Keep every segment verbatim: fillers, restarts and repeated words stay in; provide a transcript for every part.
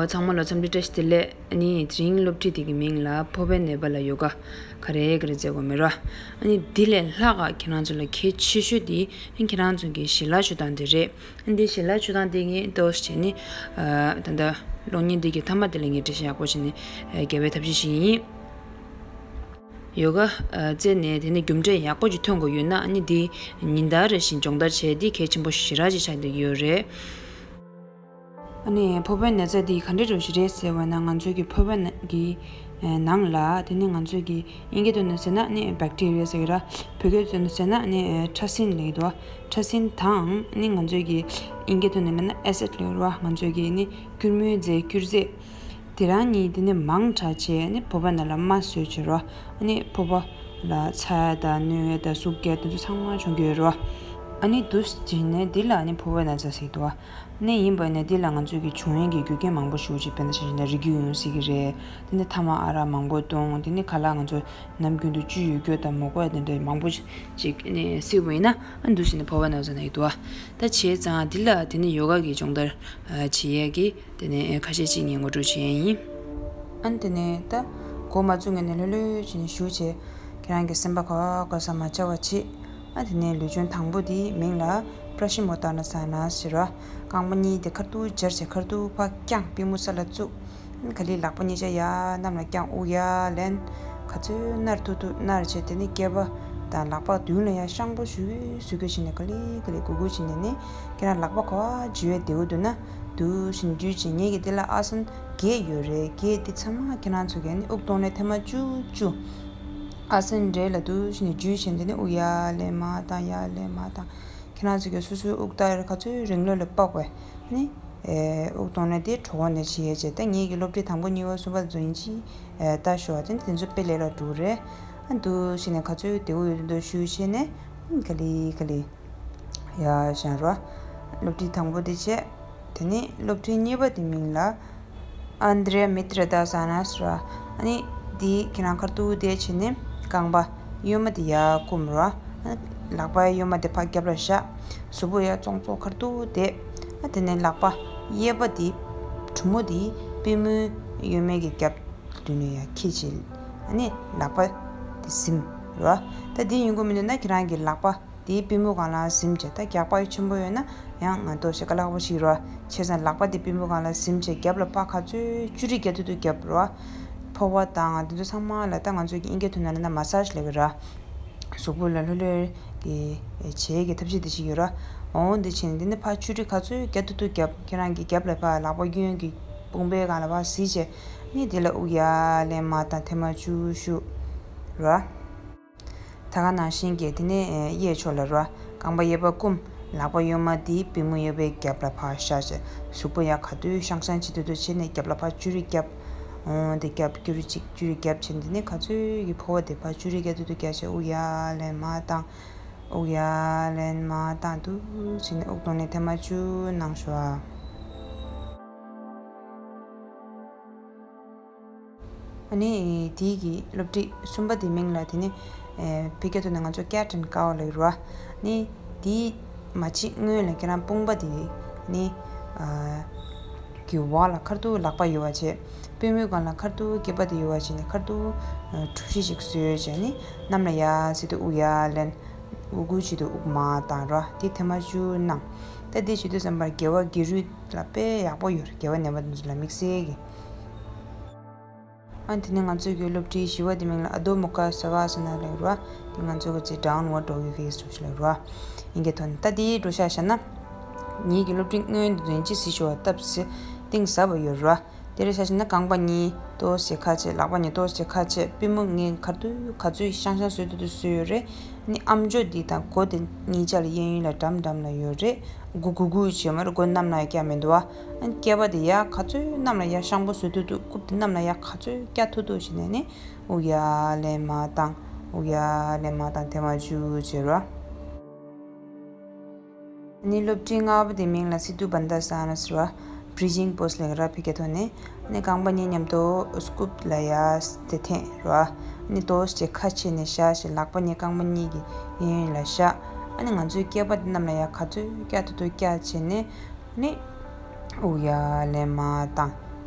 ཚང་མ་ལ་འཚམས་འདྲི་བཀྲ་ཤིས་བདེ་ལེགས། ཨ་ནི་དེ་རིང་སློབ་ཁྲིད་དེ་གི་མིང་ལ་ཕོ་བའི་ནད་པ་ལ་ཡོ་ག་ག་རེ་ག་རེ་མཛད་དགོས་མེད་ར། ཨ་ནི་འདི་ལས་ལྷག་ག་ཁྱེད་རང་ཚོ་ལ་གལ་ཆེ་ཤོས་དེ་ཁྱེད་རང་ཚོ་གི་ཞལ་ལག་མཆོད་སྟངས་དེ་རེད། ཨ་ནི་འདི་ཞལ་ལག་མཆོད་སྟངས་དེ་ངས་ཏོག་ཙམ་བྱས་ནས་ཨ་ད་ལྟ་གློག་བརྙན་འདི་གི་མཐའ་མ་དེ་ལ་ངས་འགྲེལ་བཤད་ཡག་པོ་བྱས་ནས་ཨ་རྒྱབ་པའི་ཐབས་ཤེས་ཤིག་ཡིན། ཡོ་ག་ཨ་རྩེ་ནས་དེ་ནས་རྒྱུ་འབྲས་ཡག་པོ་ཅིག་ཐོན་དགོས་ཡོད་ན། ཨ་ནི་འདི་ཉིན་ལྟར་རེ་བཞིན་སྦྱོང་བརྡར་བྱས་འདི་གལ་ཆེན་པོ་ཞེ་དྲག་ཅིག་ཆགས་བསྡད་ཀྱི་ཡོད་རེད། ཨ་ནི་ཕོ་བའི་ན་ཚ་འདི་ག་འདྲ་འདྲ་ཞིག་རེད་ཟེར་བ་ན། ང་ཚོའི་གི་ཕོ་བ་ན་གི་ནང་ལ་དེ་ནི་ང་ཚོའི་གི་དབྱིན་སྐད་ཐོག་ནས་ཟེར་ན་ནི་བེག་ཊི་རི་ཡ་ཟེར་གི་ར། བོད་སྐད་ཐོག་ནས་ཟེར་ན་ནི་ཕྲ་སྲིན་ལབ་ཀྱི་འདུག་ཕྲ་སྲིན་དང་ནི་ང་ཚོའི་གི་དབྱིན་སྐད་ཐོག་ནས་ལབ་ན་ཨེ་སིཌ་ལབ་ཀྱི་ར། ང་ཚོའི་གི་ནི་སྐྱུར་མོའི་རྫས་སྐྱུར་རྫས་དེ་རང་གཉིས་དེ་ནི་མང་དྲགས་བྱས་ནི་ཕོ་བ་ན་ལ་རྨ་བཟོས་བྱས་ར། ནི་ཕོ་བ་ལ་ཚ་ཡ་དང་གནོད་ཡ་དང་ཟུག་རྒྱག་དེ་ཚོ་ཚང་མ་བྱུང་གི་ཡོད་ར། ཨ་ནི་འདུག་སེ་བྱས་ནས་འདི་ལ་ནི་ཕོ་བའི་ན་ཚ་ཟེར་གྱི་འདུག་ནས་ཡིན་པ་ནས་འདི་ལ་ང་ཚོས་ཀྱི་བྱུང་ཡས་ཀྱི་རྒྱུ་རྐྱེན་མང་པོ་ཞེ་པོ་ཅིག་དཔེར་ན་ཆ་བཞག་ན་རིགས་རྒྱུད་ཡོང་སྲིད་ཀྱི་རེད། དེ་ནས་ཐ་མག་ཨ་རག་མང་པོ་བཏུང་། དེ་ནས་ཁ་ལག་ང་ཚོ་ནམ་རྒྱུན་དུ་བཅུད་ཡོད་རྒྱུ་དང་མོག་པ་དེ་འདྲ་མང་པོ་ཅིག་ནས་བསྲེས་པ་ཡིན་ན། ཨ་འདུག་སེ་ནས་ཕོ་བའི་ན་ཚ་ན་ཡི་འདུག་ད་བྱས་ཙང་འདི་ལ་དེ་ནས་ཡོ་ག་གི་སྦྱོང་བརྡར་བྱེད་ཡས་ཀྱི་དེ་ནས་ཁ་ཤས་ཅིག་ངས་ངོ་སྤྲོད་བྱེད་ཡས་ཡིན། ཨ་ནི་དེ་ནས་ད་འགོ་མ་བཙུགས་ངས་ནས་ལྷོད་ལྷོད་བྱས་ནས་བཞུགས་བྱས། ཁྱེད་རང་གི་སེམས་པ་ག་བ་ག་ས་མ་བཅའ་བ་བྱེད། ཨ་དེ་ནས་ལུས་སྦྱོང་དང་པོ་དེའི་མིང་ལ་པྲ་ཤི་མོ་ཏཱ་ན་ས་ན་ཟེར་བ། རྐང་པ་གཉིས་དེ་ཁ་ཐུག་སྦྱར་བྱས་ཁ་ཐུག་ཕར་བརྐྱངས། པུས་མོ་ས་ལ་བཙུགས། ཨ་ནི་ག་ལེར་ལག་པ་གཉིས་ཆ་ཡར་གནམ་ལ་བརྐྱངས། དབུགས་ཡར་ལེན། ག་ཚོད་ནར་ཐུབ་ཐུབ་ནར་བྱས། དེ་ནས་སྐེད་པ་དང་ལག་པ་མདུན་ལ་ཡར་ཤང་པོ་ཞུ་གི་ཞུ་གི་བྱས་ནས་ག་ལེར་ག་ལེར་གུག་གུག་བྱས་ནས་ནི། ཁྱེད་རང་ལག་པ་ག་བ་འཇུ་ཡས་བདེ་བོ་འདུག་ན་འདུག་སེ་འཇུས་བྱས། ངེད་ཀྱི་འདི་ལ་ཨ་སན་བརྒྱད་ཡོད་རེད། བརྒྱད་འདི་ཚང་མ་ཁྱེད་རང་ཚོ་གིས་ནི་དབུགས་གཏོང་ལེན་ཐེངས་མ་བཅུ་བཅུ། ཨ་སན་རེ་ལ་འདུག་སེ་ནས་འཇུས་བྱས། འདི་ནི་དབུགས་ཡར་ལེན་མར་བཏང་ཡར་ལེན་མར་བཏང་། ཁྱེད་རང་ཚོ་གིས་སོ་སོའི་དབུགས་རྟ་ག་ཚོད་རིང་ལོ་ལ་དཔག་པས་ནི། ཨེ་དབུགས་གཏོང་ལེན་དེ་གྲོད་ཁོག་ནས་བྱེད་ཡས་བྱས། ད་ངེད་ཀྱི་སློབ་ཁྲིད་དང་པོ་གཉིས་པ་གསུམ་པ་ཚོ་ཡིན་གཅིག་ཨེ་ལྟ་ཤོག་དེ་ནི་དེ་ཚོ་དཔེ་ལས་སླ་འགྲོ་གི་རེད། ཨ་འདུག་སེ་ནས་ག་ཚོད་བདེ་བོ་ཡོད་འདུག་ཞུ་བྱས་ནས་ག་ལེར་ག་ལེར་ཡར་བཞེངས་རོགས། སློབ་ཁྲིད་དང་པོ་དེ་བྱས། དེ་ནས་སློབ་ཁྲིད་གཉིས་པ་དེ་མིང་ལ་ཨན་དྲེ་མི་ཏྲ་དཱ་ས་ན་ཟེར་བ། ཨ་ནི་དེ་ཁྱེད་རང་ཁ་ཐུག་དེ་བྱས་ནས་རྐང་པ་གཡོན་མ་དེ་ཡར་བསྐུམ་རོགས། ཨ་ནི་ལག་པ་གཡོན་མ་དེ་ཕར་རྒྱབ་ལ་བཞག་གཟུགས་པོ་ཡར་ཙོང་ཙོང་ཁ་ཐུག་དེ། ཨ་དེ་ནས་ལག་པ་གཡས་པ་དེ་གྲུ་མོ་དེ་པུས་མོ་གཡོན་མའི་གི་རྒྱབ་མདུན་ནས་ཡར་འཁྱེར་བྱས། ཨ་ནི་ལག་པ་དེ་ཟིམ་རོགས། ད་དེ་ཡོང་གི་མི་འདུག་ན་ཁྱེད་རང་གི་ལག་པ་དེའི་པུས་མོ་སྒང་ལ་ཟིམ་བྱས། ད་རྒྱགས་པ་ཆེན་པོ་ཡོད་ན་ཡང་ང་ཏོག་ཙམ་དཀའ་ལས་ཁག་པོ་ཞིག་རེད་བ། བྱས་ཙང་ལག་པ་དེ་པུས་མོ་སྒང་ལ་ཟིམ་བྱས་རྒྱབ་ལ་ཕར་ག་ཚོད་ཅུ་རེ་རྒྱག་ཐུབ་ཐུབ་རྒྱབ་རོགས། ཕོ་བ་དང་དེ་ཚོ་ཚང་མ་ལ་ད་ང་ཚོའི་གི་དབྱིན་སྐད་ཐོག་ནས་ལབ་ན་མ་སཱ་ཇི་ལབ་ཀྱི་རེད། གཟུགས་པོ་ལ་ལྷོད་ལྷོད་ཀྱི་བྱེད་ཀྱི་ཐབས་ཤེས་དེ་ཞིག་ཡོད་རེད། འོ་འདི་བྱས་ནས་འདི་ནི་ཕར་ཅུ་རེ་ག་ཚོད་རྒྱག་ཐུབ་ཐུབ་རྒྱབ། ཁྱེད་རང་གི་རྒྱབ་ལ་ཕར་ལག་པ་གཡོན་གྱི་དཔུང་པའི་སྒང་ལ་ཕར་གཟིགས་བྱས་ནི་དེ་ལ་དབུགས་ཡར་ལེན་མར་བཏང་ཐེངས་མ་བཅུ་བཞི་རེད་བ། ད་ག་ནང་བཞིན་གྱི་དེ་ནས་གཡས་ཕྱོགས་ལ་རོ། རྐང་པ་གཡས་པ་བསྐུམ། ལག་པ་གཡོན་མ་དེ་པུས་མོ་གཡས་པའི་རྒྱབ་ལ་ཕར་བཞག་བྱས། གཟུགས་པོ་ཡར་ག་དུས་ཤང་ཤང་བྱེད་དུས་དུ་བྱས་ནས་རྒྱབ་ལ་ཕར་ཅུ་རེ་རྒྱབ། འོང་དེ་རྒྱབ་ཅུ་རེ་གཅིག་ཅུ་རེ་རྒྱབ་བྱས། འདི་ནས་ག་ཚོད་ཀྱི་ཕོ་བ་དེ་ཕར་ཅུ་རེ་རྒྱབ་དུས་དུ་རྒྱབ་བྱས། དབུགས་ཡར་ལེན་མར་བཏང་། དབུགས་ཡར་ལེན་མར་བཏང་། འདུག་སེ་བྱས་ནས་དབུགས་གཏོང་ལེན་ཐེངས་མ་བཅུ་གནང་ཤོག་ཨ། ཨ་ནི་དེའི་གི་སློབ་ཁྲིད་གསུམ་པ་དེའི་མིང་ལ་དེ་ནི་ཨེ་ཕ་གི་ཐོག་ནས་ང་ཚོ་ཀེཊ་ཨེན་ཀའོ་ལབ་ཀྱི་རེད་བ། ནི་དེའི་མ་ཕྱི་སྔོན་ལ་ཁྱེད་རང་དཔུང་པ་དེ་ནི་ཨ་གི་འོག་ལ་ཁ་ཐུག་ལག་པ་ཡོད་པ་བྱས། པུས་མོའི་སྒང་ལ་ཁ་ཐུག་སྐེད་པ་དེ་ཡོད་པ་བྱས་ནས་ཁ་ཐུག་གྲུ་བཞི་ཞིག་བཟོས་བྱས་ནི་གནམ་ལ་ཡར་གཟིགས་དུས་དབུགས་ཡར་ལེན། དབུགས་འགུལ་བྱེད་དུས་དབུགས་མར་བཏང་རོ། དེ་ཐེངས་མ་བཅུ་གནང་། ད་དེ་བྱེད་དུས་ཙམ་པར་དགེ་བ་བགེགས་རིགས་ལ་དཔེ་ཡག་པོ་ཡོད་རེད། དགེ་བ་ནད་པ་དེ་ཚོ་ལ་དམིགས་བསལ་གྱི། ཨ་དེ་ནས་ང་ཚོའི་གི་སློབ་ཁྲིད་བཞི་པ་དེ་མིང་ལ་ཨ་དྷོ་མུ་ཁ་ས་ཝ་ཨ་ས་ན་ལབ་རོ། དེ་ང་ཚོ་གི་ཚེ་ཌའུན་ཝར་ཌོག་གི་ཕེ་སི་ལབ་རོ། ཡིན་གྱི་ཐོན་ད་དེའི་འགྲོ་ཤག་བྱས་ན། ངེད་ཀྱི་སློབ་ཁྲིད་སྔོན་དུ་དོན་ཅི་སྲིད་ཤོག་སྟབས་ཟེར་གཏིང་ཟབ་པ་ཡོད་རོ། དེ་རེད་ཤག་བྱས་ན་རྐང་པ་གཉིས་ཏོག་ཙམ་ཁ་ཕྱེ། ལག་པ་གཉིས་ཏོག་ཙམ་ཁ་ཕྱེ། པུས་མོ་ངས་ག་དུས་ག་ཚོད་ཤང་ཤང་བཟོ་ཐུབ་ཐུབ་བཟོས་ཡོད་རེད། ནི་ཨམ་ཅོག་འདི་དང་མགོ་དེ་གཉིས་ཆ་ལ་གཡས་གཡོན་ལ་འགྲམ་འགྲམ་ལ་ཡོད་རེད། གུག་གུག་གུག་བྱས་མ་རེད། མགོ་གནམ་ལ་ཡར་བཀྱག་མི་འདུག་བ། ཨ་སྐེད་པ་དེ་ཡར་ག་ཚོད་གནམ་ལ་ཡར་ཤང་པོ་བཟོ་ཐུབ་ཐུབ། རྐུབ་དེ་གནམ་ལ་ཡར་ག་ཚོད་བཀྱག་ཐུབ་ཐུབ་བྱས་ནས་ནི་དབུགས་ཡར་ལེན་མར་བཏང་། དབུགས་ཡར་ལེན་མར་བཏང་། ཐེངས་མ་བཅུ་བྱེད་རོགས། ནི་སློབ་ཁྲིད་ལྔ་པ་དེ་མིང་ལ་སིདྡྷུ་བནྡྷ་ས་ན་ཟེར་བ། བི་རི་ཛིང་པོ་སི་ལབ་ཀྱི་ར་ཕ་གི་ཐོག་ནས། ནི་རྐང་པ་གཉིས་མཉམ་དུ་སྐུབ་ལ་ཡར་དེ་འཐེན་རོ། ནི་ཏོག་ཙམ་ཁ་ཕྱེ་ནས་བཞག་བྱས། ལག་པ་གཉིས་རྐང་པ་གཉིས་ཀྱི་གཡས་གཡོན་ལ་བཞག་ཨ་ནི་ང་ཚོའི་སྐེད་པ་དེ་གནམ་ལ་ཡར་ག་ཚོད་བཀྱག་ཐུབ་ཐུབ་བཀྱག་བྱས་ནས། ནི་དབུགས་ཡར་ལེན་མར་བཏང་།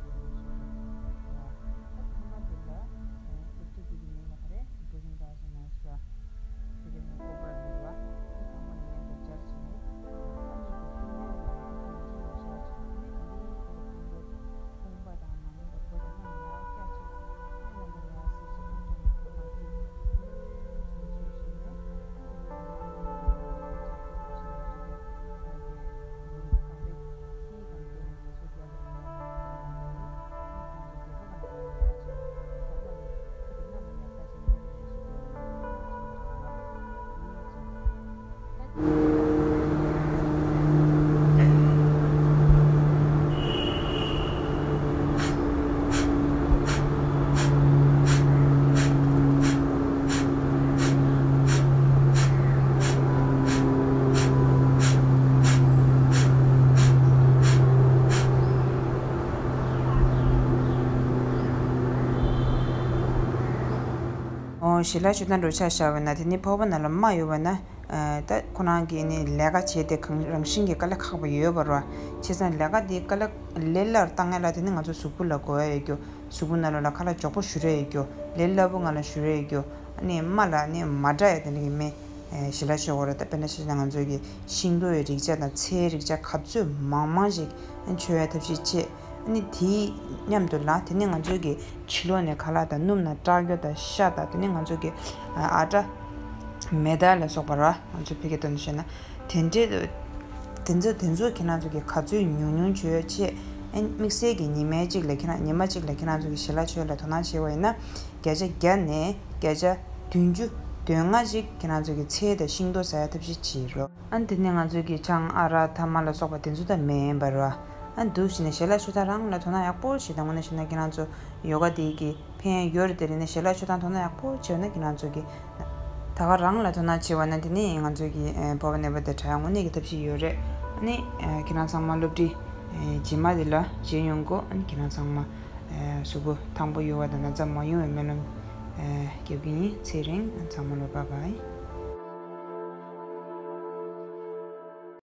ཅིག་ཡོད་ཞུ་ཞུ། ད་ཐ་མ་དེ་ལ་སློབ་ཁྲིད་འདི་གི་མིང་ལ་ག་རེ་Breathing Thousand Mantras། དེ་གའི་ནི་ཀོ་བྲ་རེད་བ། དེ་དང་པོ་ནས་ཡར་འདེབས་སྦྱར་བྱས་ནས། ཨ་ནི་དེ་ཐུར་མའི་བར་དེ་ཐུར་མ་ཐུར་མ་བཞག་བྱས་ནས་དེ་ནས་དེ་ལ་དེ་ལ་དཔུང་པ་དང་ནང་མི་དང་པོ་དང་སྔ་ནས་ཡར་བཀྱག་བྱས། ཨ་ནི་སྔ་ནས་ཡར་གཟིགས་བྱས་ཨོཾ་ཀྲམ་པ་ཀྲ་ཀྲ་ཀྲ་ཞེས་བྱས་ནས། ཨོ། ཞལ་ལག་མཆོད་སྟངས་འདྲ་ཆ་བཞག་པ་ན་དེ་ནི་ཕོར་པ་ནང་ལ་རྨ་ཡོད་པ་ན། ཨ། ད་ཁོ་རང་གིས་ནི་ལས་ཀ་བྱེད་དེ་གང་རང་བཞིན་གྱིས་དཀའ་ལས་ཁག་པོ་ཡོད་པ་རེད་བ། བྱས་ཙང་ལས་ཀ་འདི་དཀའ་ལས་ལས་སླ་པོ་བཏང་ཡ་ལ་དེ་ནི་ང་ཚོ་གཟུགས་པོ་ལ་དགོས་ཡ་ཡོད་རྒྱུ། གཟུགས་པོ་ནང་ལོགས་ལ་ཁ་ལག་མགྱོགས་པོ་བཞུར་ཡ་ཡོད་རྒྱུ། ལས་སླ་པོ་ངང་ལ་བཞུར་ཡ་ཡོད་རྒྱུ། ཨ་ནི་རྨ་ལ་ནི་མ་འདྲ་ཡ་དེ་འདྲ་གི་མེ། ཨེ། ཞལ་ལག་མཆོད་དགོས་རེད། ད་དཔེར་ན་བཤད་ན་ང་ཚོ་གི་ཤིང་ཏོག་གི་རིགས་ཆ་དང་ཚལ་རིགས་ཆ་ག་ཚོད་མང་མང་ཞིག་མཆོད་ཡ་ཐབས་ཤེས་བྱེད། ཨ་ནི་དེའི་མཉམ་དུ་ལ་དེ་ནི་ང་ཚོ་གི་ཕྱི་ལོགས་ནས་ཁ་ལག་དང་སྣུམ་དང་སྐྲག་རྒྱུ་དང་ཤ་དང་དེ་ནི་ང་ཚོ་གི་ཨ་སྒྲ་མེ་ཏོག་ལ་སོགས་པ་ར། ང་ཚོ་ཕ་གིའི་དོན་དུ་བཤད་ན་དེ་འདྲའི་དེ་ཚོ་དེ་ཚོ་ཁྱེད་རང་ཚོ་གི་ག་ཚོད་ཉུང་ཉུང་མཆོད་ཡ་བྱེད། ཨ་ནི་དམིགས་བསལ་གྱི་ཉི་མ་གཅིག་ལ་ཁྱེད་རང་ཉི་མ་གཅིག་ལ་ཁྱེད་རང་ཚོ་གི་ཞལ་ལག་མཆོད་ལ་དོ་སྣང་བྱེད་པ་ཡིན་ན། བརྒྱ་ཆ་བརྒྱ་ནས་བརྒྱ་ཆ་བདུན་ཅུ་དོན་ལྔ་ཅིག་ཁྱེད་རང་ཚོ་གི་ཚལ་དང་ཤིང་ཏོག་ཟ་ཡ་ཐབས་ཤེས་བྱེད་རོགས། ཨ་ནི་དེ་ནས་ང་ཚོ་གི་ཆང་ཨ་རག་ཐ་མག་ལ་སོགས་པ་དེ་ཚོ་ད་མེད་པ་རེད་བ། ཨ་ནི་འདུག་བྱས་ནས་ཞལ་ལག་མཆོད་སྟངས་རང་ལ་དོ་སྣང་ཡག་པོ་བྱེད། དང་པོ་ནས་བཤད་ན་ཁྱེད་རང་ཚོ་ཡོ་ག་དེ་གི་ཕན་ཡོན་ཡོད་རེད། དེ་རེད་ནས་ཞལ་ལག་མཆོད་སྟངས་དོ་སྣང་ཡག་པོ་བྱས་ན་ཁྱེད་རང་ཚོ་གི་ད་ག་རང་ལ་དོ་སྣང་བྱེད་པ་ན་དེ་ནས་ང་ཚོ་གི་ཨ་ཕོ་བ་ནད་པ་དང་དྲག་ཡ་དངོས་གནས་ཀྱི་ཐབས་ཤེས་ཡོད་རེད། ཨ་ནི་ཨ་ཁྱེད་རང་ཚང་མ་སློབ་ཁྲིད་ཨ་རྗེས་མ་དེ་ལ་མཇལ་ཡོང་གོ། ཨ་ནི་ཁྱེད་རང་ཚང་མ། ཨ་གཟུགས་པོ་ཐང་པོ་ཡོང་བ་དང་ན་ཚ་མ་ཡོང་བའི་སྨོན་ལམ་ཨ་རྒྱབ་ཀྱི་ཡིན། ཚེ་རིང་། ཚང་མ་ལ་བྷའི་བྷའི།